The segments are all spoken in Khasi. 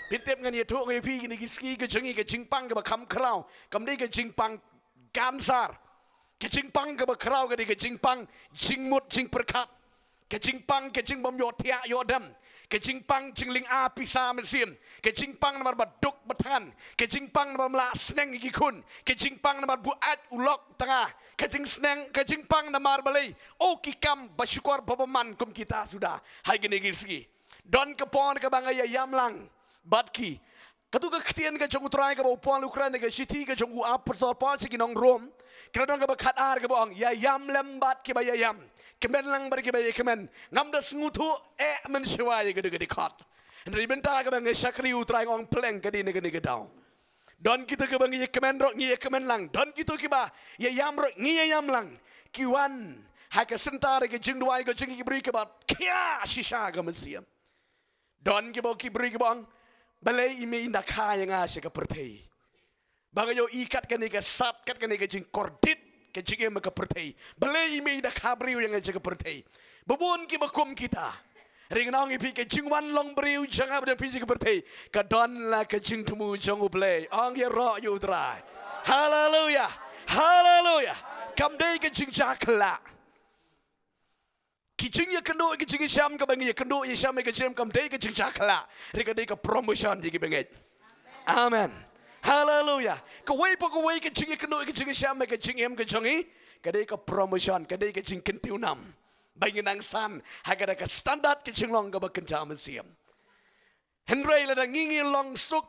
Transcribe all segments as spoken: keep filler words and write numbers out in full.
Phi tip ngan ïathuh ngi phi kine ki sngi ka jong ngi ka jingpang kaba kham khraw. Kam dei ka jingpang cancer. Ka jingpang kaba khraw ka dei ka jingpang jingmut jingpyrkhat. Ka jingpang ka jingbym ïohthiah ïohdem. Ka jingpang jingling a pisa mynsiem. Ka jingpang namar ba duk ba thngan. Ka jingpang namar ba la sneng ïa ki khun. Ka jingpang namar ba u ait u lok tang. Ka jingsneng ka jingpang namar balei. O ki kam ba shukor ba bymman kum kita suda. Hai kine ki sngi. Don ka por kaba nga ïa ïam lang bad ki. Katu ka ktien ka jong u Trai kaba u Paul u kren ha ka shithi ka jong u apostol Paul sha ki nong Rom. Ka lynnong kaba khatar kaba ong, ïa ïam lem bad kiba ïa ïam. Kmen lang bad kiba ïa kmen. Ngam da sngewthuh eh mynshuwa ïa ka dei ka dei khot. Hynrei mynta kaba nga shakri u Trai nga ong pleng ka dei na ka dei ka daw. Don kito kiba ngi ïa kmen ruh ngi ïa kmen lang. Don kito kiba ïa ïam ruh ngi ïa ïam lang. Ki wan ha ka center ka jingduwai ka jong ki briew kiba khia shisha ka mynsiem. Don kiba ki briew kiba ong, balei i mei i da kha ïa nga sha ka pyrthei. Ba nga ïohi kat kane ka sat kat kane ka jingkordit ka jingim ka pyrthei. Balei i mei i da kha briew ïa nga sha ka pyrthei. Ba bun kiba kum kita. Hynrei nga ong ïa phi ka jingwan long briew jong nga bad jong phi sha ka pyrthei. Ka don la ka jingthmu jong U Blei. Ong ïaroh ïa U Trai. Haleluya. Haleluya. Kam dei ka jingjakhlak. Ki jingïakynduh ki jingïashem kaba ngi ïakynduh ïashem ïa ka jingim kam dei ka jingjakhlak. Hynrei ka dei ka promotion ïa ki bangeit. Amen. Haleluya. Kawei pa kawei ka jingïakynduh ki jingïashem ïa ka jingim ka jong ngi. Ka dei ka promotion, ka dei ka jingkyntiew nam. Ba ngi nang san ha kata ka standard ka jinglong kaba kynja mynsiem. Hynrei lada ngi ngi long suk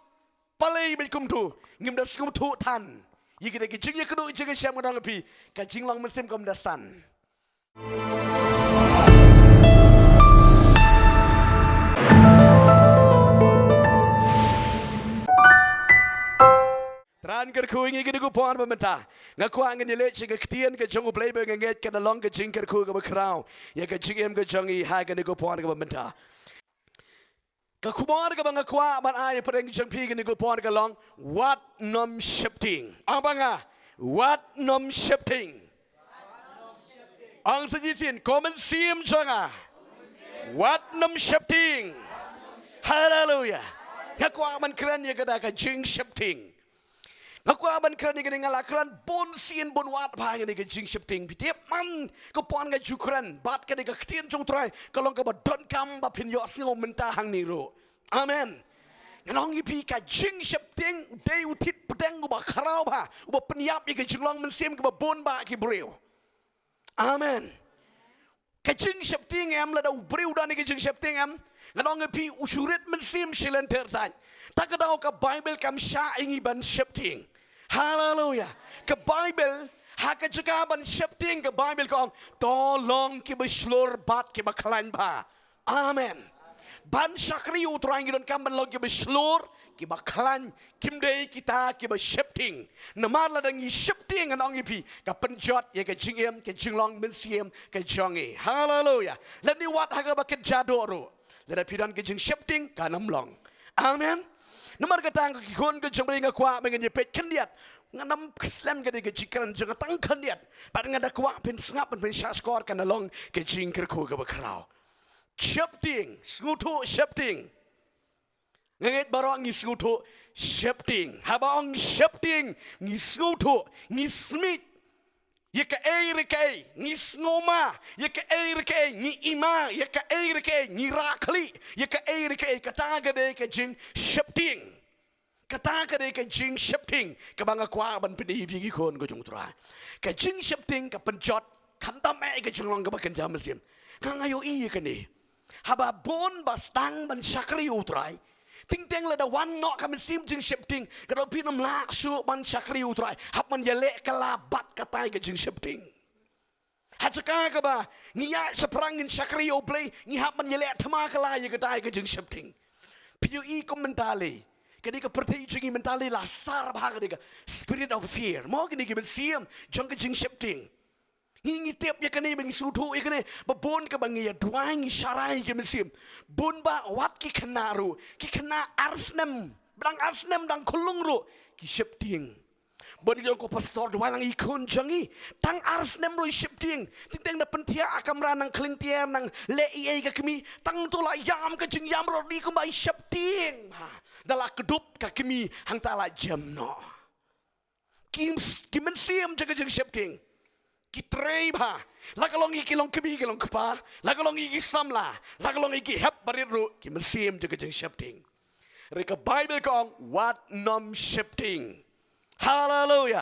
palei bad kumtu ngim da sngewthuh than ïa kata ka jingïakynduh jingïashem ka dang phi ka jinglong mynsiem kam da san. Tran kyrkhu ïa ngi kine ki por ba mynta. Nga kwah ngan ïaleit sha ka ktien ka jong U Blei ba nga ngeit ka da long ka jingkyrkhu kaba khraw ïa ka jingim ka jong ngi ha kine ki por kaba mynta. Ka khubor kaba nga kwah ban ai pyrshang jong phi kane ka por ka long wat nym sheptieng. Ong ba nga wat nym sheptieng. Ong sa shisien ko mynsiem jong nga wat nym sheptieng. Haleluya. Nga kwah ban kren ïa kata ka jingsheptieng. Nga kwah ban kren ïa kane nga la kren bun sien bun wat ba ïa kane ka jingsheptieng. Phi tip man ka por nga ju kren bad kane ka ktien jong U Trai ka long kaba donkam ba phin ïohsngew mynta hangne ruh. Amen. Nga ong ïa phi ka jingsheptieng dei u thied pdeng uba khraw ba uba pynïap ïa ka jinglong mynsiem kaba bun ba ki briew. Amen. Ka jingsheptieng em lada u briew u don ïa ka jingsheptieng em. Nga ong ïa phi u shu rit mynsiem shi lynter tait. Ta ka daw ka Baibl kam shah ïa ngi ban sheptieng. Haleluya. Ka Baibl ha ka jaka ban sheptieng ka Baibl ka ong to long kiba shlur bad kiba khlaiñ bha. Amen. Ban shakri U Trai ngi donkam ban long kiba shlur kiba khlaiñ, kim dei kita kiba sheptieng. Namar lada ngi sheptieng nga ong ïa phi ka pynjot ïa ka jingim ka jinglong mynsiem ka jong ngi. Haleluya. Lane wat ha kaba kynja doh ruh lada phi don ka jingsheptieng kan ym long. Amen. Namar kata ki khun ka jong U Blei nga kwah ba ngin ïa peit khyndiat. Ngan ym slem ka dei ka jingkren jong nga tang khyndiat. Bad nga da kwah phin sngap ban phin shah shkor kan long ka jingkyrkhu kaba khraw. Sheptieng, sngewthuh sheptieng. Nga ngeit baroh ngi sngewthuh sheptieng. Haba ong sheptieng ngi sngewthuh, ngi smiej ïa kaei re kaei, ngi sngewma ïa kaei re kaei, ngi ima ïa kaei re kaei, ngi rah khlieh ïa kaei re kaei. Kata ka dei ka jingsheptieng. Kata ka dei ka jingsheptieng kaba nga kwah ban pynïaid ïa ki khun ka jong U Trai. Ka jingsheptieng ka pynjot khamtam eh ka jinglong kaba kynja mynsiem. Nga nga ïohi ïa kane. Haba bun ba sdang ban shakri U Trai. Teng teng lada wan noh ka mynsiem jingsheptieng ka dei phin ym lah shuh ban shakri U Trai. Hap ban ïaleh kylla bad katai ka jingsheptieng. Ha jaka kaba ngi ïaid shaphrang ngin shakri ïa U Blei ngi hap ban ïaleh thma kylla ïa katai ka jingsheptieng. Phi ïohi kum mynta lei ka dei ka pyrthei jong ngi mynta lei la sar bha ka dei ka spirit of fear. Mo kane ka mynsiem jong ka jingsheptieng. Ngi ngi tip ïa kane ba ngi sngewthuh ïa kane ba bun kaba ngi ïa duwai ngi sharai ïa ka mynsiem. Bun ba wat ki khynnah ruh ki khynnah ar snem dang ar snem dang khyllung ruh ki sheptieng. Bun ki ong ko pastor, duwai lang i khun jong i. Tang ar snem ruh i sheptieng. Teng teng da pynthiah ha kamra nang khlieng tiar nang leh ei ei ka kmie. Tang to la ïam ka jingïam ruh dei kumba i sheptieng. Ha. Da la kdup ka kmie hangta la jem noh. Ki, ki mynsiem jong ka jingsheptieng ki trei bha. La ka long i ki long kmie ki long kpa, la ka long i ki samla, la ka long i ki hep barit ruh, ki mynsiem jong ka jingsheptieng. Hynrei ka Baibl ka ong wat nym sheptieng. Haleluya.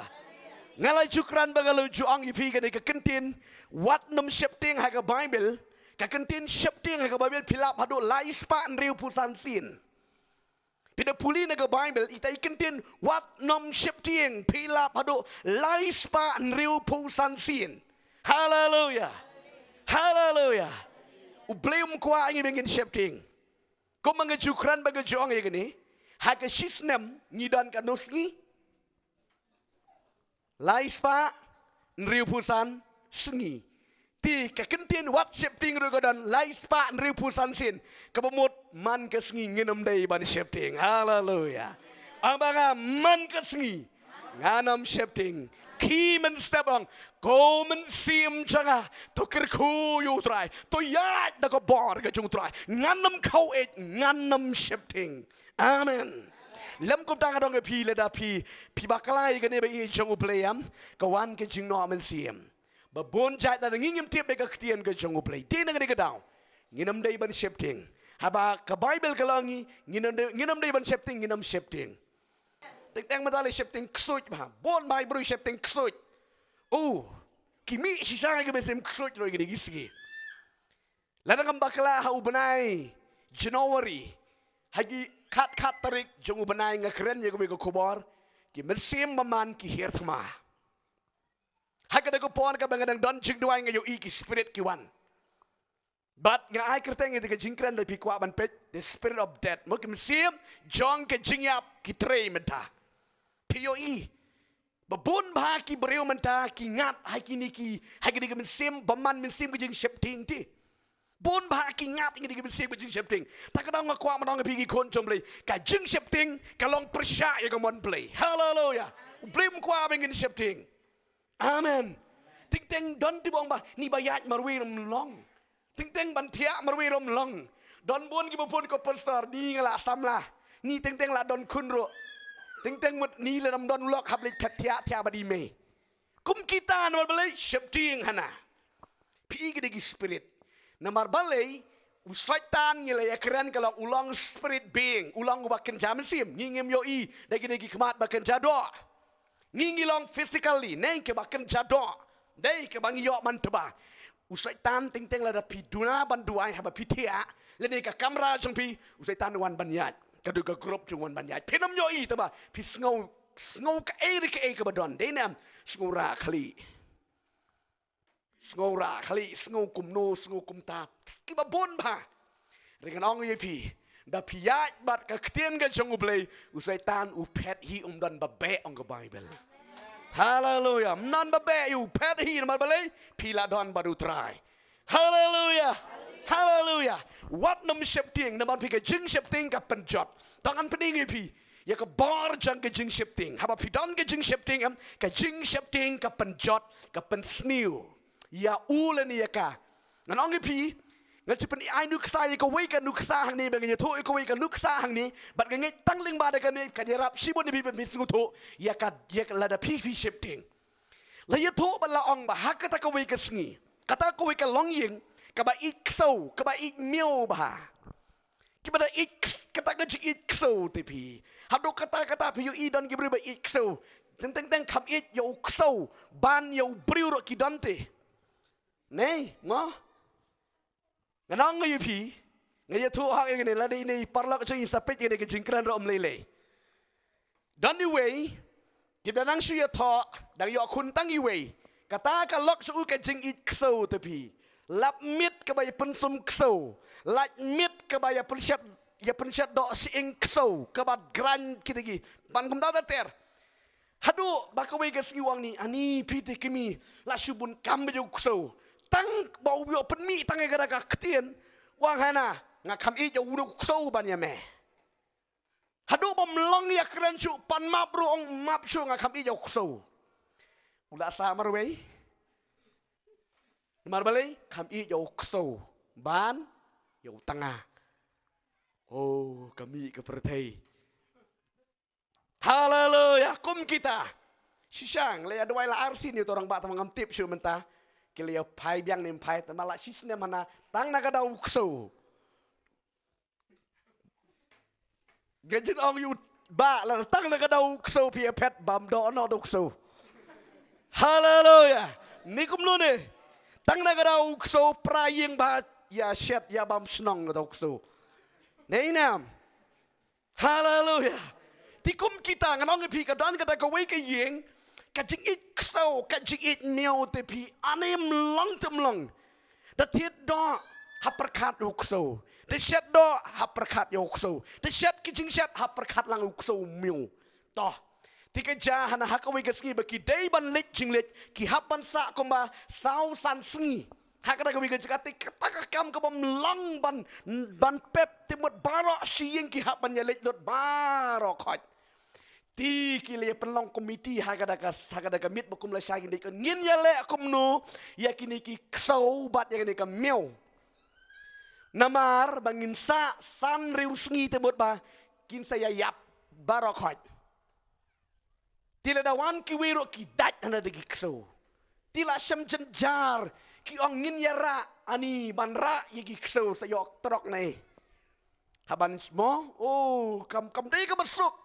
Nga la ju kren ba nga la ju ong ïa phi kane ka kyntien wat nym sheptieng ha ka Baibl. Ka kyntien sheptieng ha ka Baibl phi lap haduh lai spah hynriewphew san sien. Phi da pule na ka Baibl, ita i kyntien wat nym sheptieng phi lap haduh lai spah hynriewphew san sien. Haleluya. Haleluya. U Blei um kwah ïa ngi ba ngin sheptieng. Kumba nga ju kren ba nga ju ong ïa kane, ha ka shi snem ngi don katno sngi? Lai spah hynriewphew san sngi. Te ka kyntien wat sheptieng ruh ka don lai spah hynriewphew san sien. Kaba mut man ka sngi ngin ym dei ban sheptieng. Haleluya. Ong ba nga man ka sngi ngan ym sheptieng. Ki mynstep ong, ko mynsiem jong nga, to kyrkhu ïa u Trai, to ïaid da ka bor ka jong u Trai. Ngan ym khaw eit, ngan ym sheptieng. Amen. Lem kumta nga dong ïa phi, lada phi, phi bakla ïa kane ba ïeit jong u Blei em, ka wan ka jingnoh mynsiem. Ba bun jait lada ngi ngim tip ïa ka ktien ka jong u Blei, dei na kane ka daw ngin ym dei ban sheptieng. Haba ka Baibl ka la ong ngi, ngin ym dei, ngin ym dei ban sheptieng, ngin ym sheptieng. Teng teng mynta la sheptieng ksuid bha. Bun bha i briew sheptieng ksuid. Oh, ki mih shisha ki mynsiem ksuid ruh ïa kine ki sngi. Lada ngam bakla ha u bnai January, ha ki khat khat tarik jong u bnai nga kren ïa kawei ka khubor, ki mynsiem bymman ki hiar thma. Ha kata ka por kaba nga dang don jingduwai nga ïohi ki spirit ki wan. Bad nga ai kyrteng ïa ka jingkren, lada phi kwah ban peit, the spirit of death. Mo, ki mynsiem jong ka jingïap ki trei mynta. Phi ïohi ba bun bha ki briew mynta ki ngat ha kine ki, ha kine ki mynsiem bymman, mynsiem ka jingsheptieng te. Bun bha ki ngat ha kine ki mynsiem ka jingsheptieng. Ta ka daw nga kwah ban ong ïa phi ki khun jong u Blei, ka jingsheptieng ka long pyrshah ïa ka mon Blei. Haleluya. U Blei um kwah ba ngin sheptieng. Amen. Teng teng don te ba ong ba ni ba ïaid marwei ruh ym long. Teng teng ban thiah marwei ruh ym long. Don bun kiba phone, ko pastor, ni nga la samla, ni teng teng la don khun ruh. Teng teng mut ni lada ym don u lok hap leit phet thiah, thiah bad i mei. Kum kita, namar balei? Sheptieng hana. Phi i kine ki spirit. Namar balei? U Soitan ngi la ïakren ka long u long spirit being, u long uba kynja mynsiem. Ngi ngim ïohi da kine ki khmat ba kynja doh. Ngi ngi long physically, ne kiba kynja doh. Dei kiba ngi ïoh man tba. U Soitan teng teng lada phi duna ban duwai haba phi thiah, lane ka kamra jong phi, u Soitan u wan ban ïaid. Ka dei ka group jong u wan ban ïaid. Phin ym ïohi tba phi sngew, sngew kaei re kaei kaba don. Dei ne em? Sngew rah khlieh. Sngew rah khlieh, sngew kumno, sngew kumta. Kiba bun bha. Hynrei ngan ong ïa phi, da phi ïaid bad ka ktien ka jong u Blei, u Soitan u phet hi, um don ba beh, ong ka Baibl. Haleluya. Ym don ba beh, u phet hi, namar balei? Phi la don bad u Trai. Haleluya. Haleluya. Wat nym sheptieng, namar phi ka jingsheptieng ka pynjot. Tang ngan pyni ïa phi ïa ka bor jong ka jingsheptieng. Haba phi don ka jingsheptieng em, ka jingsheptieng ka pynjot, ka pynsniew ïa u lane ïa ka. Ngan ong ïa phi, nga ju pyn-ai nuksa ïa kawei ka nuksa hangne, ba nga ïathuh ïa kawei ka nuksa hangne, bad nga ngeit tang lyngba da kane kan ïarap shibun ïa phi ban phi sngewthuh ïa ka, ïa ka lada phi phi sheptieng. La ïathuh bad la ong ba ha kata kawei ka sngi, kata kawei ka longïing kaba ïeit ksew, kaba ïeit miaw bha. Kiba da ïeit ks-, kata ka jingïeit ksew te phi. Haduh katta katta phi ïohi don ki briew ba ïeit ksew. Teng teng teng kham ïeit ïa u ksew ban ïa u briew ruh ki don te. Nei, mo? Ngan ong ïa phi, nga ïathuh hok ïa kane, lada ine i paralok jong ngi sa peit ïa kane ka jingkren ruh ym lei lei. Don iwei, ki dang nang shu ïathoh, dang ïoh khun tang iwei. Kata ka lok sha u ka jingïeit ksew te phi. Lap miet kaba ïa pynsum ksew. Lait miet kaba ïa pynshet, ïa pynshet doh shyieng ksew. Kaba grain kine ki. Ban kumta ter ter. Haduh ba kawei ka sngi u ong, ni, ani phi te kmie. La shu bun kam ba ïa u ksew. Tang ba u ïoh pynmih tang ïa kata ka ktien. U ong hana, nga kham ïeit ïa u ksew ban ïa me. Haduh bym long ïakren shuh, pan map ruh ong map shuh, nga kham ïeit ïa u ksew. U la sah marwei. Namar balei? Kham ïeit ïa u ksew ban ïa u tnga. Oh, ka mih ka pyrthei. Haleluya. Kum kita. Shisha nga la ïa duwai la arsien ïa uto u rangbah, tang ba ngam tip shuh mynta ki la ïa phai biang ne em phai, tang ba la shisnem hana tang na ka daw u ksew. Nga jin ong ïa u bah, la tang na ka daw u ksew phi ïa phet, bam doh noh da u ksew. Haleluya. Ni kumno ne? Tang na ka daw u ksew pra ïing ba ïa shet ïa bam shnong na daw u ksew. Nei nam. Haleluya. Te kum kita, ngan ong ïa phi, ka don kata kawei ka ïing, ka jingïeit ksew, ka jingïeit miaw te phi, ani ym long te ym long. Da thied doh ha pyrkhat u ksew. Da shet doh ha pyrkhat ïa u ksew. Da shet ki jingshet ha pyrkhat lang u ksew miaw. To. Te ka jia hana ha kawei ka sngi ba ki dei ban leit jingleit, ki hap ban sah kumba saw san sngi ha kata kawei ka jaka. Te kata ka kam ka bym long ban, ban pep, te mut baroh shi ïing ki hap ban ïa leit lut baroh khoit. Te ki la ïa pynlong komiti ha kata ka, ha kata ka miet ba kum la shai, ngin dei kon, ngin ïa leh kumno ïa kine ki ksew bad ïa kine ka miaw. Namar ba ngin sah san hynriew sngi te mut ba kin sa ïa ïap baroh khoit. Te lada wan kiwei ruh ki dait hana da ki ksew. Te la shem jynjar, ki ong ngin ïa rah, ani ban rah ïa ki ksew sa ïoh trok ne. Haban mo, oh, kam, kam dei kaba suk.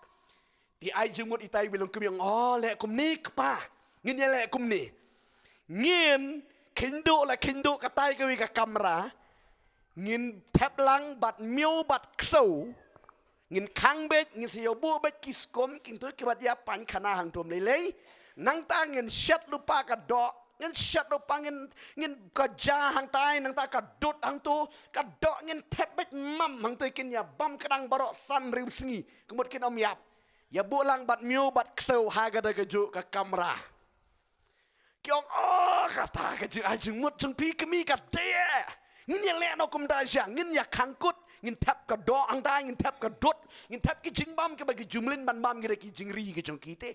Te ai jingmut itai i wei long kumne, ong, oh, leh kumne kpa. Ngin ïa leh kumne. Ngin khynduh la khynduh katai kawei ka kamra. Ngin thep lang bad miaw bad ksew. Ngin khang beit, ngin sa ïa buh beit ki skum, ki hangto kiba ïa pynkhana hangto ym lei lei. Nangta ngin shet lypa ka doh, ngin shet lypa, ngin, ngin ka ja hangtai, nangta ka dud hangto, ka doh ngin thep beit mam hangto, kin ïa bam kdang baroh san hynriew sngi. Ka mut kin ym ïap. Ïa buh lang bad miaw bad ksew ha kata kajuh ka kamra. Ki ong, oh, kata ka jing, ah, jingmut jong phi kmie ka dei. Ngin ïa leh noh kumta sha, ngin ïa khang kut, ngin thep ka doh hangtai, ngin thep ka dud, ngin thep ki jingbam kiba ki ju mlien ban bam ki da ki jingri ki jong ki te.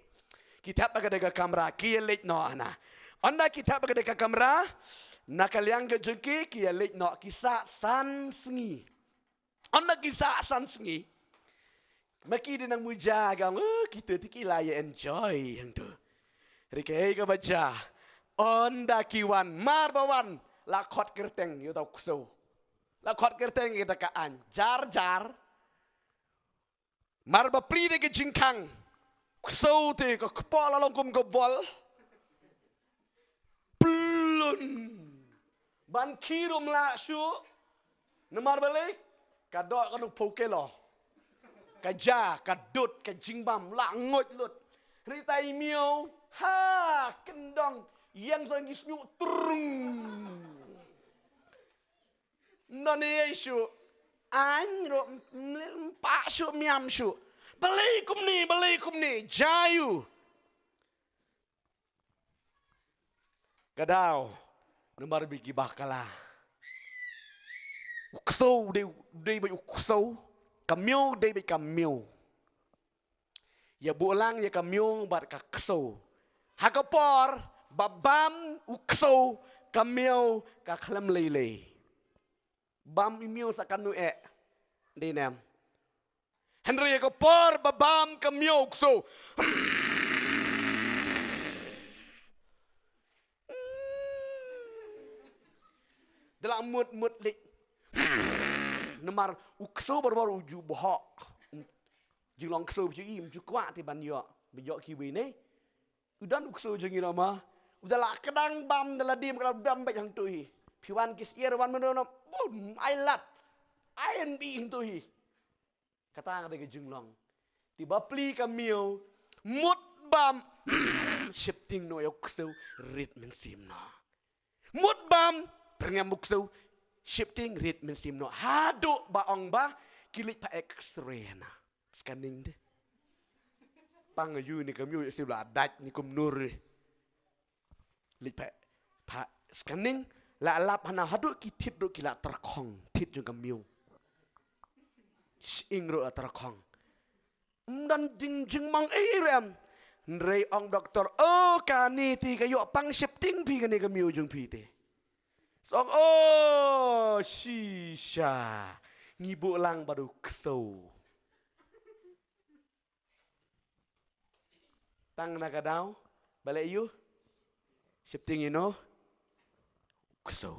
Ki thep ha kata ka kamra, ki ïa leit noh hana. Ynda ki thep ha kata ka kamra, na ka liang ka jong ki, ki ïa leit noh, ki sah san sngi. Ynda ki sah san sngi, ma ki dei nang muja, ka ong, oh, kita te ki la ïa enjoy hangto. Hynrei kaei kaba jia, ynda ki wan, mar ba wan, la khot kyrteng ïa uta u ksew. La khot kyrteng ïa kata ka aiñ, jar jar. Mar ba plie da ka jingkhang, ksew te ka kpoh la long kum ka bol. Plun. Ban khie ruh ym lah shuh. Namar balei? Ka doh ka nang phew kilo. Ka ja, ka dud, ka jingbam, la nguid lut. Hynrei tai miaw, ha, kyndong, ïeng sa ki shñiuh, trung. Ym don ei ei shuh. Aiñ ruh ym, ym, ym pah shuh, ym ïam shuh. Balei kumne, balei kumne, jia ïa u. Ka daw, namar ba ki bakla. U ksew dei, dei beit u ksew, ka miaw dei beit ka miaw. Ïa buh lang ïa ka miaw bad ka ksew. Ha ka por ba bam u ksew, ka miaw ka khlem lei lei. Bam i miaw sa katno eh. Dei ne em? Hynrei ha ka por ba bam ka miaw u ksew, da la mut mut leit. Namar u ksew barabor u ju bhoh. Jinglong ksew ba ju im, ju kwah te ban ïoh, ba ïoh kiwei ne. U don u ksew jong ngi ruh ma. U da la kdang bam, da la diem, ka la dam beit hangto hi. Phi wan ki syiar, wan mano no, bum, ai lad. Ai en bi hangto hi. Kata ka dei ka jinglong. Te ba plie ka miaw, mut bam, sheptieng noh ïa u ksew, rit mynsiem noh. Mut bam, pyrngem u ksew, sheptieng, rit mynsiem noh. Haduh ba ong ba ki leit phah X-ray hana. Scanning de. Pang ïa u ne ka miaw ïa siew la dait ne kumno re. Leit phah, phah scanning, la lap hana, haduh ki thied ruh ki la tyrkhong, thied jong ka miaw. Shyieng ruh la tyrkhong. don jing, jingmong ei ei ruh em. Hynrei ong doktor, "Oh, kane te ka ïoh pang sheptieng phi kane ka miew jong phi te." Sa ong, "Oh, shisha. Ngi buh lang bad u ksew." Tang na ka daw ba leh ïa u sheptieng ïa u ksew.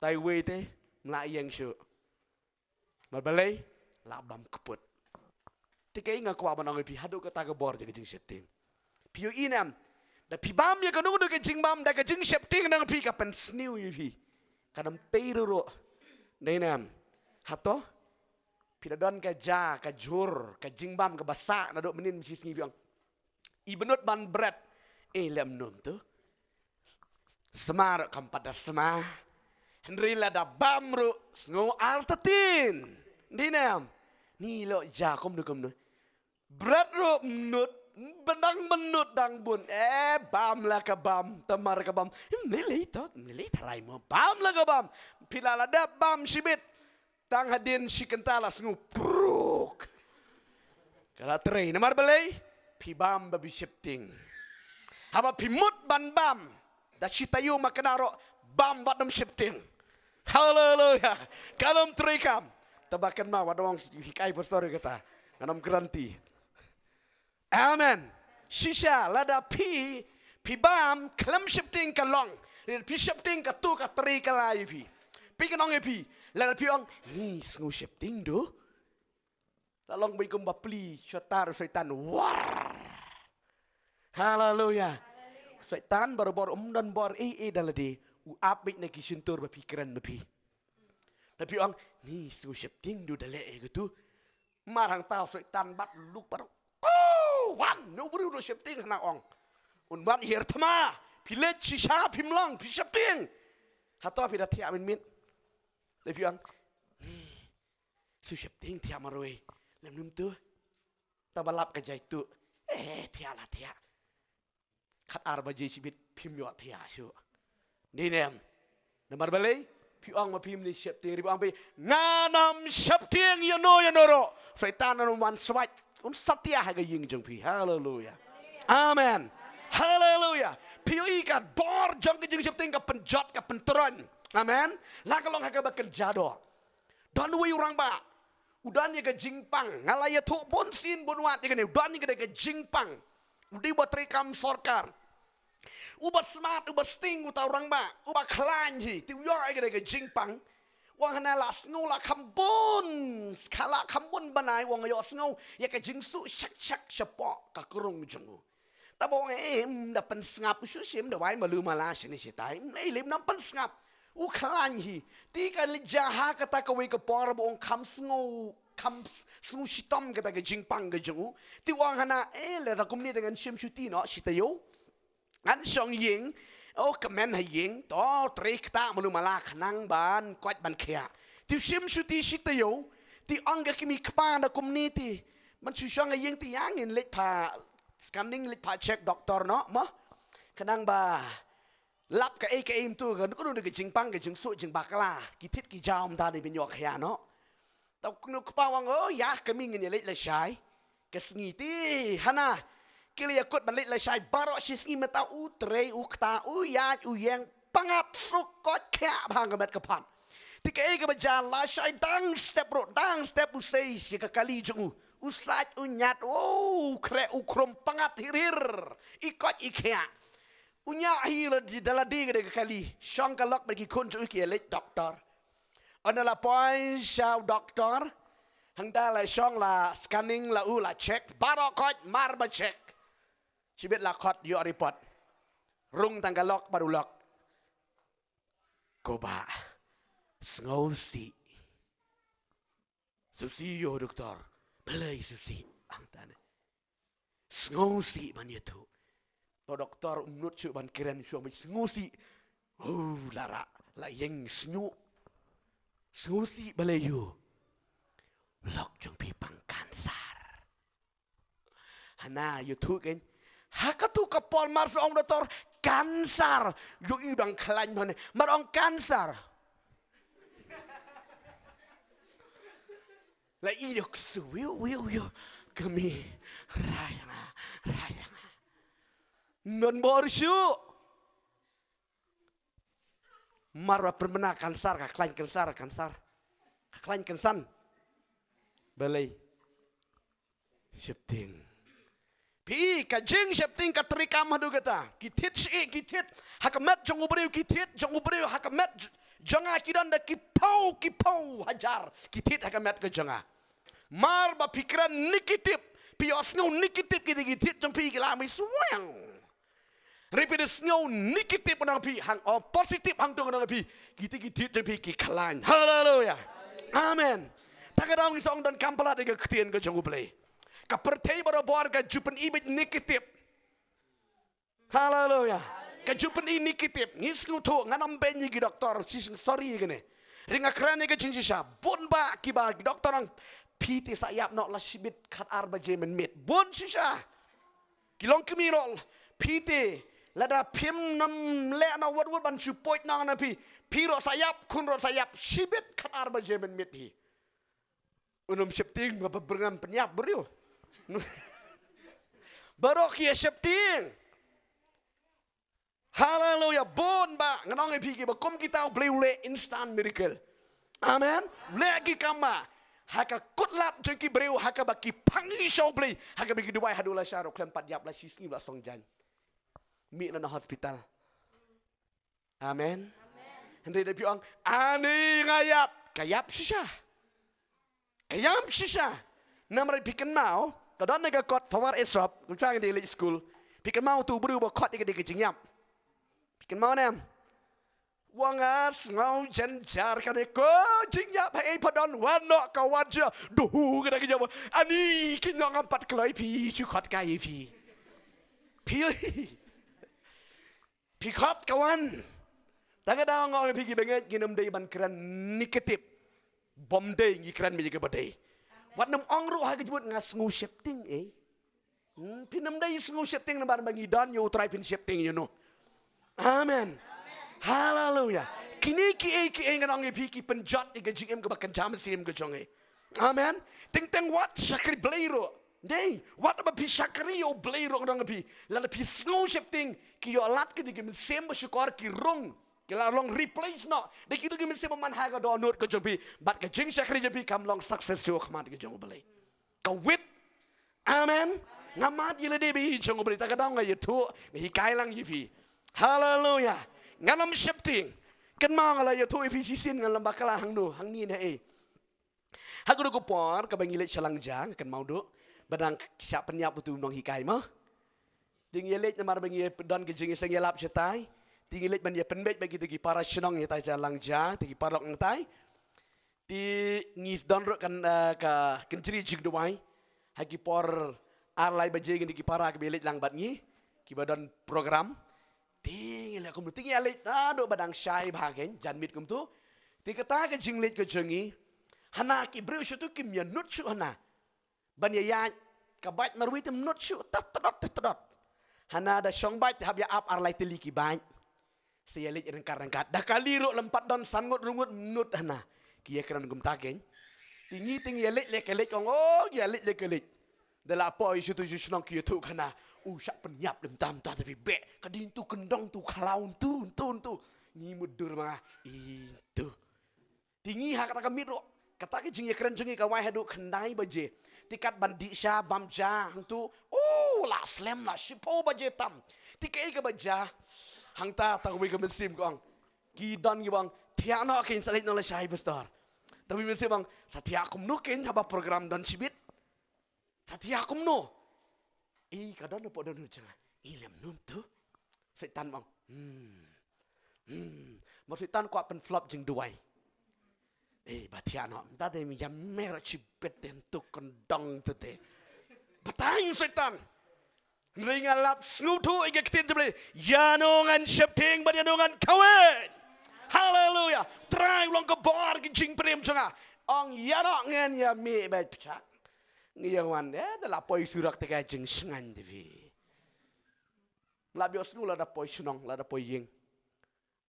Te uwei te, ym lah ïeng shuh. Namar balei? La bam kput. Te kaei nga kwah ban ong ïa phi haduh katta ka bor jong ka jingsheptieng. Phi ïohi ne em, da phi bam ïa kano kano ka jingbam da ka jingsheptieng na phi, ka pynsniew ïa phi. Kan ym tei ruh ruh. Dei ne em? Hato phi la don ka ja, ka jhur, ka jingbam kaba sah naduh mynnin mynshisngi, phi ong, "I bynnud ban bret." Eh, lem num tu. Sma ruh kam pat da sma. Hynrei lada bam ruh sngew artatien. Dei ne em? Ni lo ja kumno kumno. Bret ruh mynnud, bynda mynnud dang bun. Eh, bam la ka bam, tamar ka bam. Ym lei lei tot, ym lei lei tharai mo. Bam la ka bam. Phi la la dep bam shibit. Tang hadien shi kynta la sngew pruk. Ka la trei, namar balei? Phi bam ba phi sheptieng. Haba phi mut ban bam, da shi taïew ma kane ruh, bam wat nym sheptieng. Haleluya. Kan ym trei kam. Te ba kynmaw wat ong hikai pastor kata. Ngan ym guarantee. Amen. Shisha, lada phi, phi bam, khlem sheptieng ka long. Phi sheptieng, kato ka trei ka la ïa phi. Phi, kan ong ïa phi, lada phi ong, "Ngi sngew sheptieng duh." La long beit kumba pli, sha tar u Soitan, war. Haleluya. Soitan barabor um don bor ei ei da lade. U ap beit na ki shyntur ba phi kren ma phi. Da phi ong, "Ngi sngew sheptieng duh da leh ïa katu." Mar hangta u Soitan bat luk, bat ong, "Oh, wan, no briew no sheptieng hana ong. Un wan hiar thma, phi leit shisha phim long, phi sheptieng." Hato phi da thiah mynmiet? Da phi ong, "Ngi sngew sheptieng thiah marwei." Lem num tu. Taba lap ka jai tu. Eh, thiah la thiah. Khat ar baje shibit phim ïoh thiah shuh. Dei ne em? Namar balei? Phi ong ma phim ne sheptieng, ri ba ong phi, "Ngan ym sheptieng ïa no ïa no ruh." Soitan un wan swait, un satia ha ka ïing jong phi. Haleluya. Amen. Haleluya. Phi ïohi ka bor jong ka jingsheptieng ka pynjot, ka pyntroiñ. Amen. La ka long ha kaba kynja doh. Don uwei u rangbah. U don ïa ka jingpang. Nga la ïathuh bun sien bun wat ïa kane. U don ïa ka jingpang. U dei uba trei kam sorkar. Uba smat, uba sting, uta u rangbah. Uba khlaiñ hi. Te u ïoh ïa ka jingpang. U ong hana la sngew la kham bun. Skha la kham bun bnai u ong ïoh sngew ïa ka jingsuk shak shak shapoh ka krung jong u. Taba ong, eh, ym da pynsngap, u shu shim da wai malu mala shane shatai. Ym lei lei, ym da pynsngap. U khlaiñ hi. Te ka leit ja ha kata kawei ka por ba ong kham sngew, kham sngew shitom kata ka jingpang ka jong u. Te u ong hana, eh, lada kumne te ngan shim shuti noh shi taïew. Ngan shong ïing, oh, kmen ha ïing, to trei ktah malu mala khnang ban koit ban khiah. Te u shim shuti shi taïew, te ong ka kmie, "Kpa, da kumne te ban shu shong ha ïing te ïa ngin leit pha scanning, leit pha check doktor noh mo. Khnang ba lap kaei kaei mynta, kano kano ka jingpang, ka jingsuk jingbakla, ki thied ki jaw mynta, dei ban ïoh khiah noh." Te u kpa u ong, "Oh, ïa kmie, ngin ïa leit lashai." Ka sngi te hana ki la ïakut ban leit lashai baroh shi sngi, mynta u trei, u ktah, u ïaid, u ïeng, pyngngad, suk, koit, khiah bha ha ka met ka phad. Te kaei kaba jia, lashai dang step ruh, dang step u sei sha ka kali jong u. U sait, u ñiat, oh, u khreh, u khrum, pyngngad hir hir. I koit i khiah. U ñiah hi la di, da la die ka dei ka kali. Shong ka lok bad ki khun jong u, ki ïa leit doktor. Ynda la poi sha u doktor, hangta la shong, la scanning, la u la check, baroh koit, mar ba check. Shibit la khot ïoh report. Rung tang ka lok bad u lok. Ko bah, sngewsih. Sngewsih ïoh doktor. Balei sngewsih? Hangta ne. Sngewsih ban ïathuh. To doktor um nud shuh ban kren shuh, sngewsih. Oh, la rah, la ïeng shñiuh. Sngewsih balei ïoh? Lok jong phi pang kansar. Hana ïathuh kein. Ha katu ka por mar sa ong doktor, kansar. Ïoh i dang khlaiñ mane. Mar ong kansar. La i dok su wiu wiu wiu. Kmie, rai nga, rai nga. Ym don bor shuh. Mar ba pynbna kansar, ka khlaiñ kansar, kansar. Ka khlaiñ kansan. Balei? Sheptieng. Phi, ka jingsheptieng ka treikam haduh katta. Ki thied shi, ki thied ha ka met jong u briew, ki thied jong u briew ha ka met j-, jong nga, ki don da ki phew, ki phew hajar ki thied ha ka met ka jong nga. Mar ba phi kren negative, phi ïohsngew negative, ki dei ki thied jong phi ki la mih shuh. Hynrei phi da sngew negative na phi, hangno positive hangto na phi, kita ki thied jong phi ki khlaiñ. Haleluya. Amen. Ta ka daw ngi sa ong donkam palat ïa ka ktien ka jong U Blei. Ka pyrthei barabor ka ju pyni beit negative. Haleluya. Ka ju pyni negative. Ngi sngewthuh, ngan ym beiñ ïa ki doktor, shisha, sorry ïa kane. Hynrei nga kren ïa ka jingshisha. Bun bah kiba ki doktor ong, phi te sa ïap noh la shibit khatar baje mynmiet. Bun shisha. Ki long kmie ruh, phi te, lada phim nym leh noh wat wat ban shu poi noh na phi, phi ruh sa ïap, khun ruh sa ïap, shibit khatar baje mynmiet hi. Un ym sheptieng, ba byrngem pynïap briew. Baroh ki ïa sheptieng. Haleluya, bun bah, ngan ong ïa phi, kiba kum kita U Blei u leh instant miracle. Amen. U leh ki kam bah ha ka kut lad jong ki briew, ha kaba ki pang ïa U Blei, ha kaba ki duwai haduh lashai ruh khlem pat ïap, la shi sngi la song jaiñ. Mih na hospital. Amen. Hynrei da phi ong, ani nga ïap, ka ïap shisha. Ka ïap shisha. Namar phi kynmaw, ka don na ka kot Flower Aesop, kumta ngi dei leit skul. Phi kynmaw uto u briew ba khot ïa ka dei ka jingïap. Phi kynmaw ne em? Wa nga sngew jynjar kane ko jingïap, haei pha don, wan noh ka wan jia. Duh, ka dei ka jingïap. Ani ki noh ngam pat kloi phi, shu khot kai phi. Phi oi. Phi khot ka wan. Ta ka daw nga ong ïa phi, kiba ngeit ngin ym dei ban kren negative. Bym dei, ngi kren beit ïa kaba dei. Wat nym ong ruh ha ka jingmut nga sngew sheptieng eh. Hmm, phin ym dei sngew sheptieng namar ba ngi don ïa U Trai, phin sheptieng ïa uno? Amen. Haleluya. Kine kiei kiei ngan ong ïa phi ki pynjot ïa ka jingim kaba kynja mynsiem ka jong ngi. Amen. Teng teng wat shakri Blei ruh. Dei, wat ba phi shakri ïa U Blei ruh ngan ong ïa phi. Lada phi sngew sheptieng, ki ïoh lad ki da ki mynsiem ba shukor, ki rung. Ki la long replace noh da kito ki mynsiem ba man ha ka dohnud ka jong phi. Bad ka jingshakri jong phi kam long success shuh ha khmat ka jong U Blei. Ka wit. Amen. Nga mad ïa lade ba ïeit jong U Blei, ta ka daw nga ïathuh, nga hikai lang ïa phi. Haleluya. Ngan ym sheptieng. Kynmaw nga la ïathuh ïa phi shisien, ngan ym bakla hangno, hangne ne eh. Ha kano ka por kaba ngi leit sha Langja, nga kynmaw duh ba dang shah pynïap uto u nonghikai mo. Te ngi ïaleit namar ba ngi don ka jingïaseng ïalap shatai. Te ngi leit ban ïa pynbeit bad kita ki para shnong ïa tai sha Langja, kita ki paralok nangtai. Te ngi don ruh kan, eh, ka kynjri jingduwai. Ha ki por ar lai baje ngi da ki para kiba ïaleit lang bad ngi, kiba don program. Te ngi leh kumno, te ngi ïaleit naduh ba dang shai bha kein, janmiet kumto. Te kata ka jingleit ka jong ngi, hana ki briew shuh to kim ïa nud shuh hana ban ïa ïaid. Ka bike marwei te ym nud shuh, tat tdot, tat tdot. Hana da shong bike te hap ïa ap ar lai tylli ki bike. Sa ïaleit ryngkat ryngkat. Da kali ruh lym pat don, san ngut ruh ngut, ym nud hana. Ki ïakren kumta kein. Te ngi te ngi ïaleit leh ka leit, ong, oh, ïaleit leh ka leit. Da la poi shuh to shu shnong ki ïathuh khana. U shah pynïap lem tam ta, tapi beh ka dei ntu kyndong, ntu khlaw, ntu, ntu, ntu. Ngi mutdur ma nga. Ih, ntu. Te ngi ha kata ka miet ruh, kata ka jingïakren jong ngi ka wai haduh khyndai baje. Te kat ban dih sha bam ja hangto, u la slem la shiphew baje tam. Te kaei kaba jia? Hangta ta kawei ka mynsiem ka ong, ki don kiba ong, thiah noh kein, sa leit noh lashai pastor. Ta kawei mynsiem ong, sa thiah kumno kein haba program don shibit? Sa thiah kumno? I ka don hapoh dohnud jong nga. I lem num tu. Soitan ong, hmm. Hmm. Mo Soitan kwah pynflop jingduwai. Eh, ba thiah noh. Mynta te ïa me ruh shibit te, ntu kyndong tu te. Batai Soitan. Hynrei nga lap sngewthuh ïa ka ktien jong U Blei. Ïano ngan sheptieng bad ïano ngan kawei. Haleluya. Trai u long ka bor ka jingpyrshah jong nga. Ong ïano ngan ïa me bad pyrshah. Ngi ïa wan, eh, da la poi surok te ka jingshngaiñ te phi. Lap ïohsngew lada poi shnong, lada poi ïing.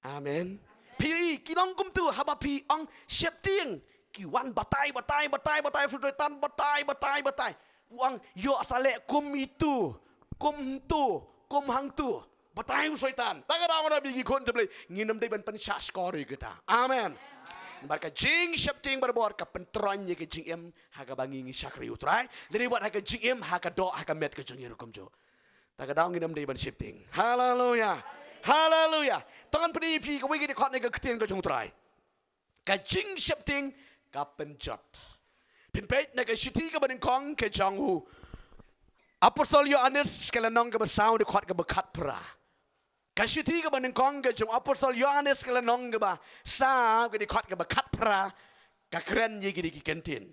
Amen. Phi ïohi, ki long kumtu, haba phi ong sheptieng, ki wan batai, batai, batai, batai, Soitan batai, batai, batai. U ong ïoh sa leh kum itu, kum tu, kum hangtu. Batai u Soitan. Ta ka daw ngi ïa ki khun jong U Blei, ngin ym dei ban pynshah shkor ïa kita. Amen. Bad ka jingsheptieng barabor ka pyntroiñ ïa ka jingim ha kaba ngi ngi shakri U Trai. Lane wat ha ka jingim, ha ka doh, ha ka met ka jong ngi ruh kumjuh. Ta ka daw ngin ym dei ban sheptieng. Haleluya. Haleluya. Tang ngan pyni ïa phi kawei ka dkhot na ka ktien ka jong U Trai. Ka jingsheptieng ka pynjot. Phin peit na ka shithi kaba nyngkong ka jong u Apostol Ïoannis, ka lynnong kaba saw, dkhot kaba khatphra. Ka shithi kaba nyngkong ka jong u Apostol Ïoannis, ka lynnong kaba saw, ka dkhot kaba khatphra. Ka kren ïa kine ki kyntien.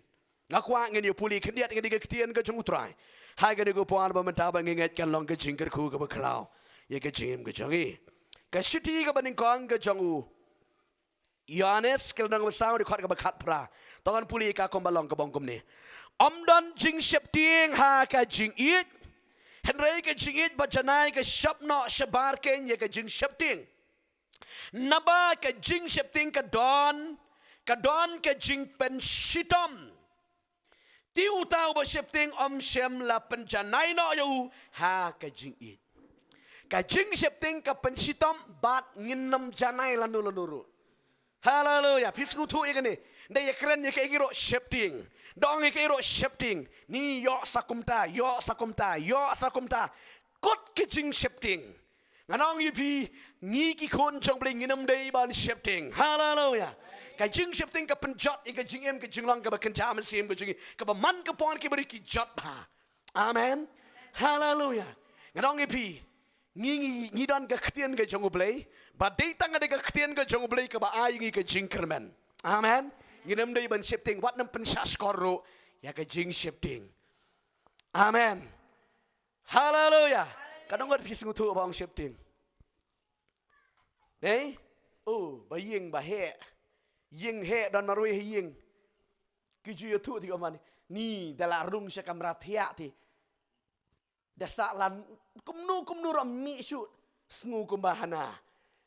Nga kwah ngin ïa pule khyndiat ïa kane ka ktien ka jong U Trai ha kane ka por ba mynta ba ngi ngeit kan long ka jingkyrkhu kaba khraw ïa ka jingim ka jong ngi. Ka shithi kaba nyngkong ka jong u Ïoannis, ka lynnong ba saw, dkhot kaba khatphra. To ngan pule ïa ka kumba long, ka ong kumne: Ym don jingsheptieng ha ka jingïeit, hynrei ka jingïeit ba janai ka shop noh shabar keiñ ïa ka jingsheptieng. Naba ka jingsheptieng ka don, ka don ka jingpynshitom. Te uta uba sheptieng ym shym la pynjanai noh ïa u ha ka jingïeit. Ka jingsheptieng ka pynshitom bad ngin ym janai lano lano ruh. Haleluya. Phi sngewthuh ïa kane? Da ïa kren ïa kaei ruh sheptieng. Da ong ïa kaei ruh sheptieng. Ni ïoh sa kumta, ïoh sa kumta, ïoh sa kumta. Kut ka jingsheptieng. Ngan ong ïa phi, ngi ki khun jong U Blei ngin ym dei ban sheptieng. Haleluya. Ka jingsheptieng ka pynjot ïa ka jingim, ka jinglong kaba kynja mynsiem ka jong ngi, kaba man ka por ki briew ki jot bha. Amen. Haleluya. Ngan ong ïa phi, ngi, ngi, ngi don ka ktien ka jong U Blei. Ba dei tang da ka ktien ka jong U Blei kaba ai ngi ka jingkyrmen. Amen. Ngin ym dei ban sheptieng, wat nym pynshah shkor ruh ïa ka jingsheptieng. Amen. Haleluya. Ka dang ngat phi sngewthuh ba ong sheptieng. Nei? Oh, ba ïing ba heh. Ïing heh don marwei ha ïing. Ki ju ïathuh te ki ong mane, ni da la rung sha kamra thiah te. Da sah lan kumno kumno ruh mih shuh. Sngew kumba hana.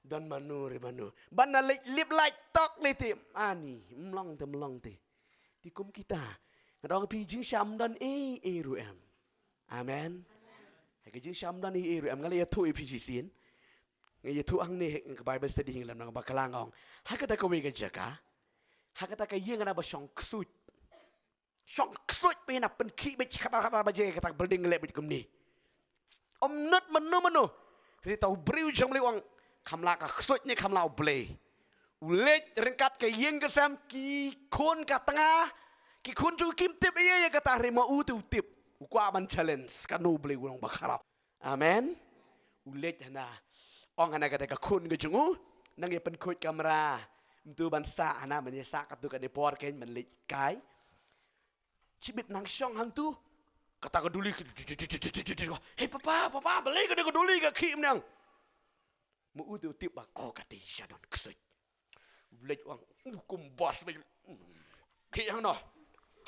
Don mano re mano. Ban da leit lip light tok lei te. Ani, ym long te, ym long te. Te kum kita. Nga dang phi jingsham don ei ei ruh em. Amen. Ha ka jingsham don ei ei ruh em, nga la ïathuh ïa phi shisien. Nga ïathuh hangne ha ka Bible study, ngi lem na ka Balang, ong. Ha kata kawei ka jaka, ha kata ka ïing na ba shong ksuid. Shong ksuid, phi na pynkhih beit kata kata ba je kata building leh beit kumne. Ym nud mano mano. Ri ta u briew jong U Blei, ong, kham lah ka ksuid ne kham lah U Blei. U leit ryngkat ka ïing ka sem, ki khun ka tnga, ki khun jong u kim tip ïa ïa kata, hynrei ma u te u tip. U kwah ban challenge, kano U Blei u long ba khraw. Amen. U leit hana. Ong hana kata ka khun ka jong u, nang ïa pynkhuid kamra. Mynta ban sah hana, ban ïa sah katto katne por keiñ ban leit kai. Shibit nang shong hangtu. Kata ka duli. Hei papa, papa, balei kane ka duli ka khih mynne? Ma u te u tip ba, oh, kata sha don ksuid. U leit, ong, u kum bas beit. Khih hangno?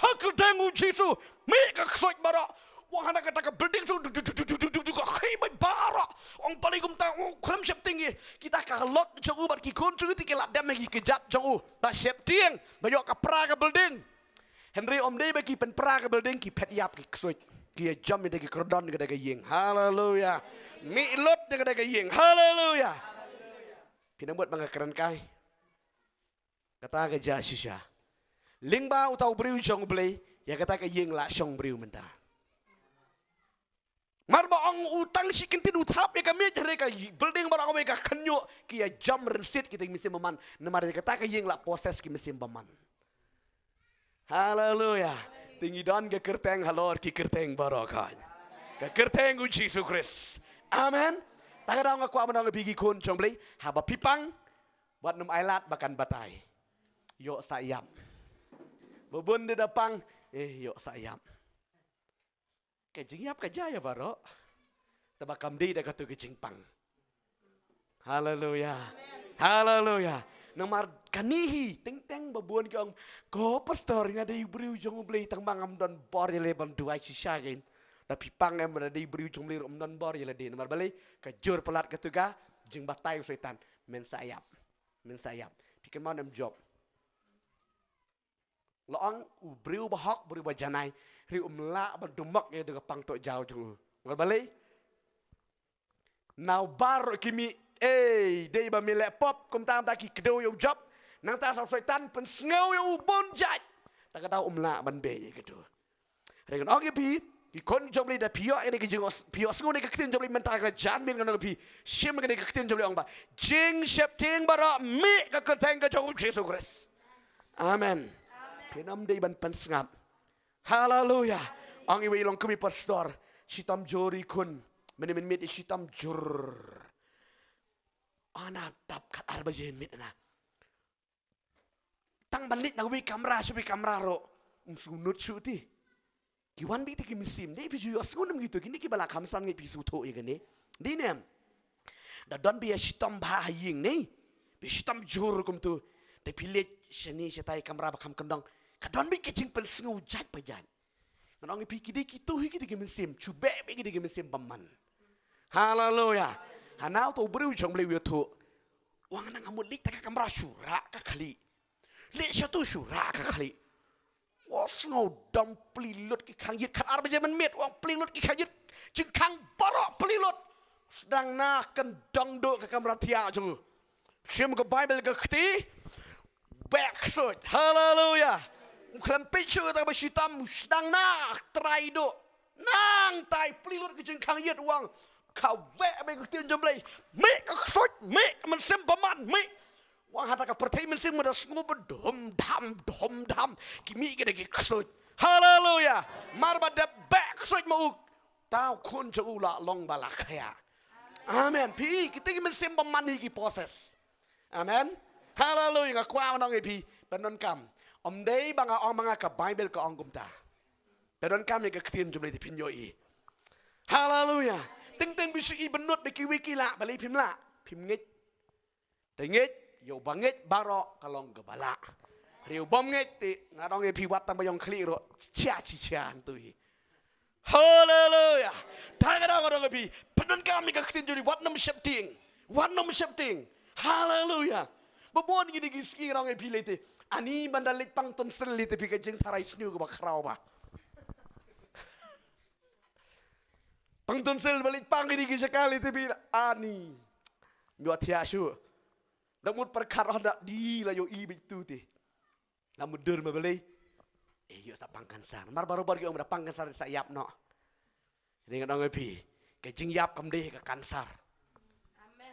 Ha kyrteng u Jisu, mih ka ksuid baroh. Ong hana kata ka building tu, tu, tu, ka khih beit baroh. Ong balei kumta, ong khlem sheptieng ïa kita, ka lok jong u bad ki khun jong u te ki la dem ha ki kjat jong u. Ba sheptieng, ba ïoh ka pra ka building. Hynrei ym dei ba ki pynpra ka building, ki phet ïap ki ksuid. Ki ïa jam ïa da ki kordon ka da ka ïing. Haleluya. Mih lut da ka da ka ïing. Haleluya. Phi nang mut ba nga kren kai? Kata ka jia shisha. Lyngba uta u briew jong U Blei, ïa kata ka ïing la shong briew mynta. Mar ba ong u tang shi kyntien u thap ïa ka miej, hynrei ka building baroh kawei ka khynñiuh, ki ïa jam rynsied kita ki mynsiem bymman. Namar ïa kata ka ïing la possess ki mynsiem bymman. Haleluya. Te ngi don ka kyrteng halor ki kyrteng baroh kawei. Ka kyrteng u Jisu Khrist. Amen. Ta ka daw nga kwah ban ong ïa phi ki khun jong U Blei, haba phi pang, wat nym ailad ba kan batai. Ïoh sa ïap. Ba bun de da pang, eh, ïoh sa ïap. Ka jingïap ka jia ïa baroh. Tangba kam dei da katu ka jingpang. Haleluya. Haleluya. Namar kane hi, teng teng ba bun ki ong, ko pastor, nga dei u briew jong U Blei, tangba ngam don bor ïalade ban duwai shisha kein. Da phi pang em, da dei u briew jong U Blei ruh ym don bor ïalade. Namar balei? Ka jur palat katu ka jingbatai u Soitan. Men sa ïap. Men sa ïap. Phi kynmaw ne em Job? La ong u briew bahok, briew bajanai, hynrei um lah ban dumok ïa ka pang tohjaw jong u. Namar balei? Nau baroh ki mih, ei, dei ba mih leh pop, kumta kumta ki kdew ïa u Job. Nangta sa u Soitan pynsngew ïa u bun jait. Ta ka daw um lah ban beh ïa ka kdew. Hynrei ngan ong ïa phi, ki khun jong U Blei, da phi ïoh ïa kane ka jing, phi ïohsngew ïa kane ka ktien jong U Blei mynta ka janmiet, ngan ong ïa phi, shim ïa kane ka ktien jong U Blei, ong ba jingsheptieng baroh mih ha ka kyrteng ka jong U Jisu Khrist. Amen. Phin ym dei ban pynsngap. Haleluya. Ong iwei i longkmie pastor, shitom jur i khun. Mynne mynmiet i shitom jur. Ana dap khatar baje mynmiet na. Tang ban leit na kawei ka kamra sha kawei ka kamra ruh, um sngewthuh shuh te. Ki wan beit te ki mynsiem, dei phi ju ïohsngew ne em kito, kine kiba la kham san ngeit phi sngewthuh ïa kane. Dei ne em? Da don ba ïa shitom bha ha ïing ne, ba ïa shitom jur kumto, da phi leit shane shatai kamra ba kham kyndong, ka don beit ka jingpynsngew jait pa jait. Ngan ong ïa phi, ki dei kito hi ki dei ki mynsiem, shu beh beit ki dei ki mynsiem bymman. Haleluya. Hana uto u briew jong U Blei u ïathuh, u ong, nang ha mut leit ta ka kamra shu rah ka khlieh. Leit shato shu rah ka khlieh. Wa, sngewdam, plie lut ki khang ïit, khatar baje mynmiet, wa, plie lut ki khang ïit. Jingkhang baroh plie lut. Sdang na kyndong duh ka kamra thiah jong u. Shim ka Baibl ka kti. Beh ksuid. Haleluya. U khlem peit shuh kata kaba shitom, u sdang na trai duh. Nangta i plie lut ka jingkhang ïit, u ong, kawei beit ka ktien jong U Blei. Mih ka ksuid, mih ka mynsiem bymman, mih. U ong, hata ka pyrthei mynsiem mut da sngew ba dum dam, dum dam. Ki mih ki da ki ksuid. Haleluya. Mar ba dep beh ksuid ma u, uta u khun jong u la long ba la khia. Amen. Phi, kita ki mynsiem bymman hi ki possess. Amen. Haleluya. Nga kwah ban ong ïa phi, pyndonkam. Ym dei ba nga ong ma nga, ka Baibl ka ong kumta. Pyndonkam ïa ka ktien jong U Blei te phin ïohi. Haleluya. Teng teng phi shu i bynnud ba kiwei ki lah, balei phim lah? Phim ngeit. Te ngeit, ïa uba ngeit baroh ka long kaba lah. Hynrei u bym ngeit te, nga ong ïa phi, wat tang ba ïong khlieh ruh, chia chi chia hangto hi. Haleluya. Ta ka daw nga ong ïa phi, pyndonkam ïa ka ktien jong U Blei, wat nym sheptieng. Wat nym sheptieng. Haleluya. Ba bun kine ki sngi nga ong ïa phi lei te, ani ban da leit pang tonsil lei te phi, ka jingtharai sniew kaba khraw ba. Pang tonsil ba leit pang kine ki jaka lei te phi, ani. Ym ïohthiah shuh. Da mut pyrkhat, oh, da dei la ïohi beit tu te. La mutdur ma balei? Eh, ïoh sa pang kansar. Mar baroh baroh ki ong ba da pang kansar sa ïap noh. Te ngan ong ïa phi, ka jingïap kam dei ka kansar.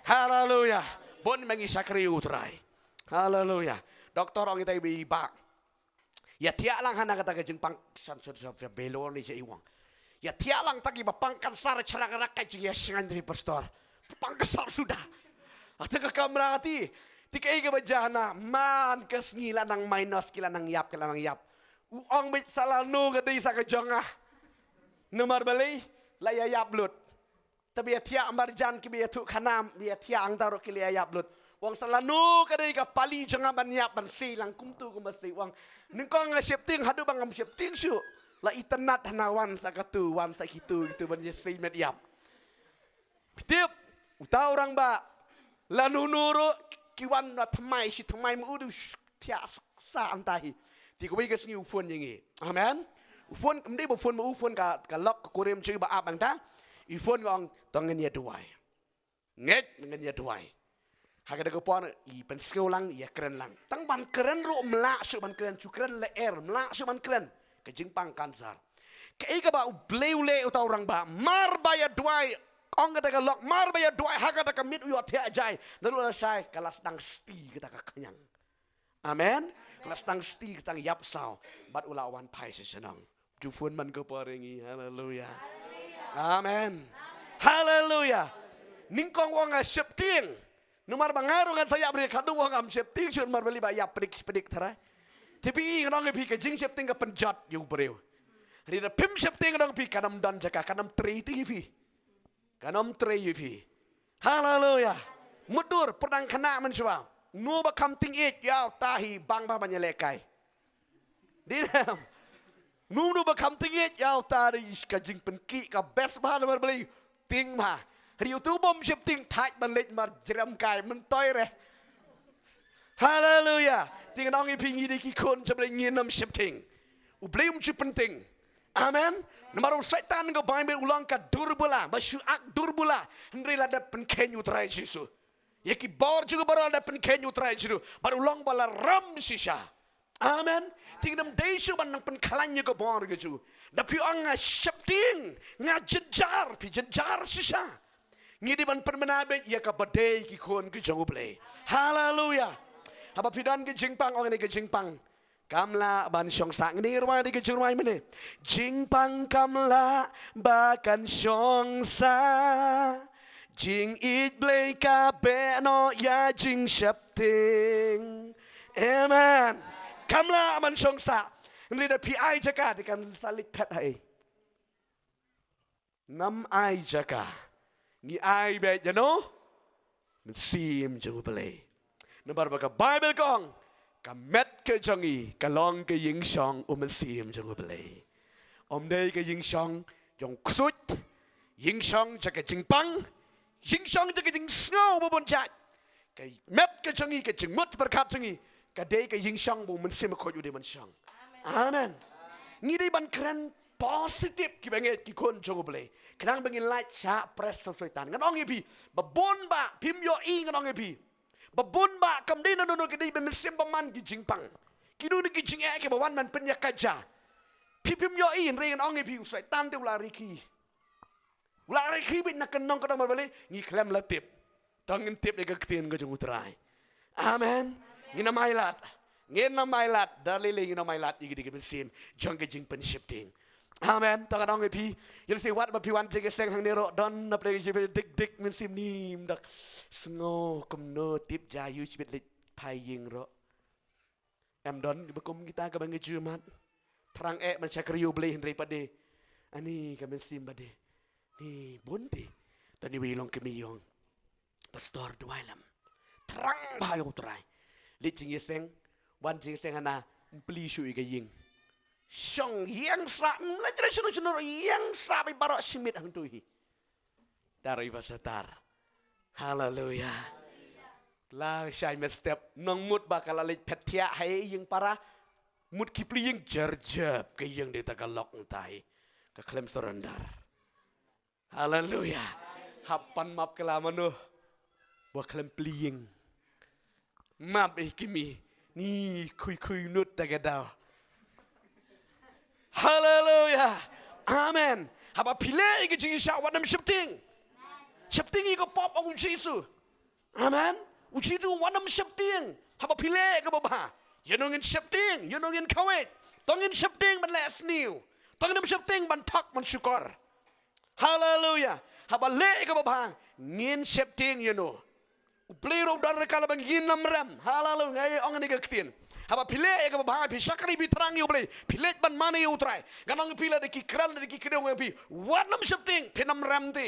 Haleluya. Bun ma ngi shakri U Trai. Haleluya. Doktor ong ïa tai ba i bah. Ïa thiah lang hana kata ka jingpang, shan shan shan shan Vellore ne sha i wang. Ïa thiah lang ta kiba pang kansar, chrak rak ka jingïashngain ri pastor. Pang kansar suda. Ata ka kamra ti, ti kaei kaba jia hana, man ka sngi la nang minus, ki la nang ïap, ki la nang ïap. U ong beit sa lano ka dei sa ka jong nga. Namar balei, la ïa ïap lut. Te ba ïa thiah marjan kiba ïathuh khana, ba ïa thiah hangta ruh ki la ïa ïap lut. U ong sa lano ka dei ka pali jong nga ban ïap ban sei lang kumtu kumba sei. U ong nyngkong nga sheptieng, haduh ba ngam sheptieng shuh, la itynnad hana wan sa katu, wan sa kitu, kitu ban ïa sei met ïap. Phi tip, uta u rangbah, lano lano ruh ki wan na thymmai shi thymmai ma u, du thiah sa hangta hi. Te kawei ka sngi u phone ïa ngi. Amen. U phone, ym dei ba phone ma u, phone ka, ka lok, ka kurim, shu ba ap hangta. I phone, nga ong, to ngin ïa duwai. Ngeit, ngin ïa duwai. Ha kata ka por i pynsngew lang, ïa kren lang. Tang ban kren ruh ym lah shuh ban kren, shu kren lyer, ym lah shuh ban kren. Ka jingpang kansar. Kaei kaba U Blei u leh, uta u rangbah, mar ba ïa duwai, ong kata ka lok, mar ba ïa duwai ha kata ka miet u ïohthiah jai. Naduh lashai ka la sdang sti kata ka khñiang. Amen. Ka la sdang sti, ka sdang ïap saw. Bad u la wan phai sha shnong. Ju phone man ka por ïa ngi. Haleluya. Amen. Haleluya. Nyngkong u ong nga sheptieng. Namar ba nga ruh ngan sa ïap, hynrei khadduh u ong ngam sheptieng shuh, namar balei, ba ïap pdik pdik tharai. Te phi, ngan ong ïa phi, ka jingsheptieng ka pynjot ïa u briew. Hynrei da phim sheptieng, ngan ong ïa phi, kan ym don jaka, kan ym trei te ïa phi. Kan ym trei ïa phi. Haleluya. Mutdur, pyrshang khynnah mynshuwa. Uno ba kham tieng ïeit, ïa uta hi bang bha ban ïalehkai. Dei ne em? Uno uno ba kham tieng ïeit, ïa uta dei ka jingpynkhiah ka best bha namar balei, tieng bha. Hynrei uto u bym sheptieng, thait ban leit marjrem kai, myntoi re. Haleluya. Te ngan ong ïa phi, ngi dei ki khun jong U Blei, ngin ym sheptieng. U Blei um ju pyntieng. Amen. Namar u Soitan ka Baibl u long ka durbula, ba shu ak durbula. Hynrei la dep pynkheiñ U Trai Jisu. Ïa ki bor jong u baroh la dep pynkheiñ U Trai Jisu. Bad u long ba la ram shisha. Amen. Te ngin ym dei shuh ban nang pynkhlaiñ ïa ka bor ka jong u. Da phi ong nga sheptieng, nga jynjar, phi jynjar shisha. Ngi dei ban pynbna beit ïa kaba dei ki khun ki jong U Blei. Haleluya. Haba phi don ka jingpang, ong ïa ka jingpang, kam lah ban shong sah. Ngi dei rwai, dei ka jingrwai mynne. Jingpang kam lah ba kan shong sah. Jingïeit Blei ka beh noh ïa jingsheptieng. Amen. Kam lah ban shong sah. Ngi dei, da phi ai jaka, dei kan sa leit phet ha ei. Ngam ai jaka. Ngi ai beit ïa u Mynsiem jong U Blei. Namar ba ka Baibl ka ong, ka met ka jong ngi ka long ka ïingshong U Mynsiem jong U Blei. Ym dei ka ïingshong jong ksuid, ïingshong jong ka jingpang, ïingshong jong ka jingsngew ba bun jait. Ka met ka jong ngi, ka jingmut pyrkhat jong ngi, ka dei ka ïingshong ba U Mynsiem Bakhuid u dei ban shong. Amen. Ngi dei ban kren positive, kiba ngeit, ki khun jong U Blei. Khnang ba ngin lait shah press u Soitan. Ngan ong ïa phi, ba bun bah phim ïohi, ngan ong ïa phi, ba bun bah kam dei na no no, ki dei ba mynsiem bymman, ki jingpang. Kino kino ki jingeh kiba wan ban pynïakajia. Phi phim ïohi, hynrei ngan ong ïa phi, u Soitan te u la rikhi. U la rikhi beit na ka nong ka dong, namar balei? Ngi khlem la tip. To ngin tip ïa ka ktien ka jong U Trai. Amen. Ngin ym ailad. Ngin ym ailad. Da lei lei ngin ym ailad ïa ki, ïa ki mynsiem jong ka jingpynsheptieng. Amen. To ngan ong ïa phi, ïoh lehse wat ba phi wan sha ka seng hangne ruh, don na pdeng ka jingpyndik dik mynsiem, ym dak sngew kumno, tip jia, ïoh shibit leit phai ïing ruh. Em don ba kum kita kaba ngi ju ïohmat. Thrang eh ban shakri ïa U Blei, hynrei pat de, ani ka mynsiem pat de. Ni bun te. Don iwei i longkmie ïong, Pastor Duwai Lam. Thrang bha ïa U Trai. Leit jingïaseng, wan jingïaseng hana, ym plie shuh ïa ka ïing. Shong ïeng sah, ym leit shuh shuh, ïeng sah beit baroh shi miet hangto hi. Tar iba sa tar. Haleluya. La shai met step, nang mut ba ka la leit phet thiah ha ïing para. Mut ki plie ïing, jer jep ka ïing, dei ta ka lok ntai. Ka khlem surrender. Haleluya. Hap pan map ka la mano ba khlem plie ïing. Map ïa ki kmie, ni khui khui nud ta ka daw. Haleluya. Amen. Haba phi leh ïa ka jingshisha, wat nym sheptieng. Sheptieng ïa ka pop, ong u Jisu. Amen. U Jisu, wat nym sheptieng. Haba phi leh ïa kaba bha, ïano ngin sheptieng, ïano ngin kawei? To ngin sheptieng ban leh sniew. To ngin nym sheptieng ban thok ban shukor. Haleluya. Haba leh ïa kaba bha, ngin sheptieng ïano? U Blei ruh u don ryngkat lem bad ngi, ngin nym rem. Haleluya. Nga ïa ong ïa ka ktien. Haba phi leh ïa kaba bha, phi shakri, phi thrang ïa U Blei, phi leit ban mane ïa U Trai, ngan ong ïa phi, lada ki kren, lada ki kdew ïa phi, wat nym sheptieng, phin nym rem te.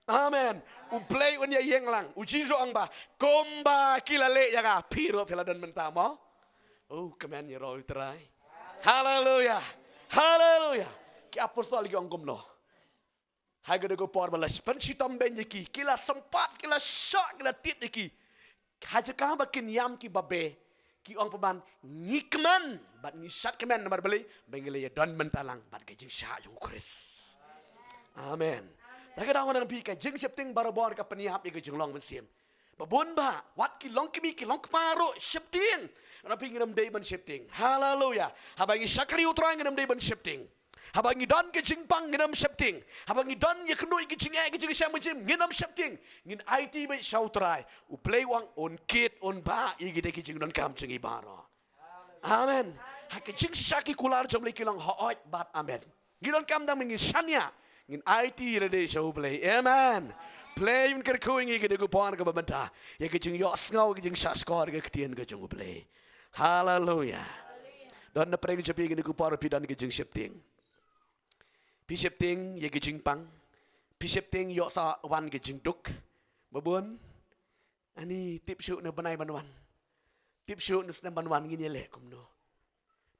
Amen. U Blei un ïa ïeng lang. U Jisu ong ba, kumba ki la leh ïa nga, phi ruh phi la don mynta mo. Oh, kmen ïa U Trai. Haleluya. Haleluya. Ki apostol ki ong kumno? Ha kata ka por ba la pynshitom beiñ ïa ki, ki la sympat, ki la shoh, ki la tied ïa ki. Ha jaka ba kin ïam ki babe, ki ong pynban, ngi kmen bad ngi shad kmen, namar balei? Ba ngi la ïa don bynta lang bad ka jingshah jong U Khrist. Amen. Ta ka daw ngan ong ïa phi, ka jingsheptieng barabor ka pynïap ïa ka jinglong mynsiem. Ba bun bah, wat ki longkmie ki longkpa ruh sheptieng. Ngan ong ïa phi, ngin nym dei ban sheptieng. Haleluya. Haba ngi shakri U Trai, ngin nym dei ban sheptieng. Haba ngi don ka jingpang, ngin nym sheptieng. Haba ngi don ïa kano ïa ka jingeh, ka jingshem ka jingim, ngin nym sheptieng. Ngin aiti beit sha U Trai. U Blei u ong un kit un bah ïa kita ki jingdonkam jong ngi baroh. Amen. Ha ka jingshisha ki kular jong U Blei ki long hooid bad amen. Ngi donkam tang ba ngin shaniah, ngin aiti lade sha U Blei. Amen. Blei un kyrkhu ïa ngi ha kane ka por kaba mynta, ïa ka jingïohsngew, ka jingshahshkor ka ktien ka jong U Blei. Haleluya. Don na pdeng jong phi ha kane ka por, phi don ka jingsheptieng. Phi sheptieng ïa ka jingpang. Phi sheptieng ïoh sa wan ka jingduk. Ba bun. Ani tip shuh na bnai ban wan. Tip shuh na snem ban wan, ngin ïaleh kumno.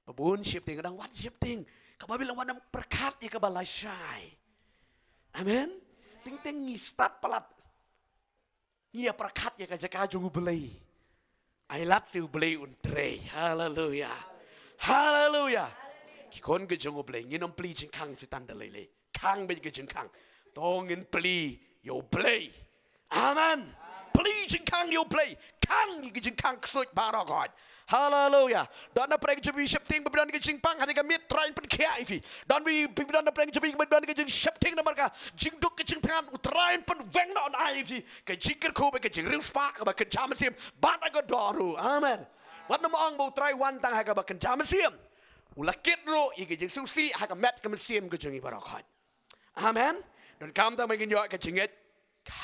Ba bun sheptieng, ka dang wan sheptieng. Ka Baibl ong wat nym pyrkhat ïa kaba lashai. Amen. Teng teng ngi stad palat. Ngi ïa pyrkhat ïa ka jaka jong U Blei. Ai lad sha U Blei un trei. Haleluya. Haleluya. Ki khun ka jong U Blei, ngin ym plie jingkhang Soitan da lei lei. Khang beit ka jingkhang. To ngin plie ïa U Blei. Amen. Plie jingkhang ïa U Blei. Khang ïa ka jingkhang ksuid baroh khoit. Haleluya. Don na pdeng jong phi sheptieng ba phi don ka jingpang ha ka miet, Trai un pynkhiah ïa phi. Don phi, phi don na pdeng jong phi ba don ka jingsheptieng namar ka jingduk ka jingthngan, U Trai un pynweng noh, un ai ïa phi ka jingkyrkhu bad ka jingriewspah kaba kynja mynsiem bad ka dohnud. Amen. Wat nym ong ba U Trai wan tang ha kaba kynja mynsiem. U la kit ruh ïa ka jingsngewsih ha ka met ka mynsiem ka jong ngi baroh khoit. Amen. Donkam tang ba ngin ïoh ka jingngeit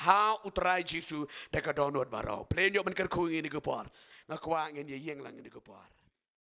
ha U Trai Jisu da ka dohnud baroh. Phi lah ïoh ban kyrkhu ïa ngi kane ka por. Nga kwah ngin ïa ïeng lang ïa kane ka por.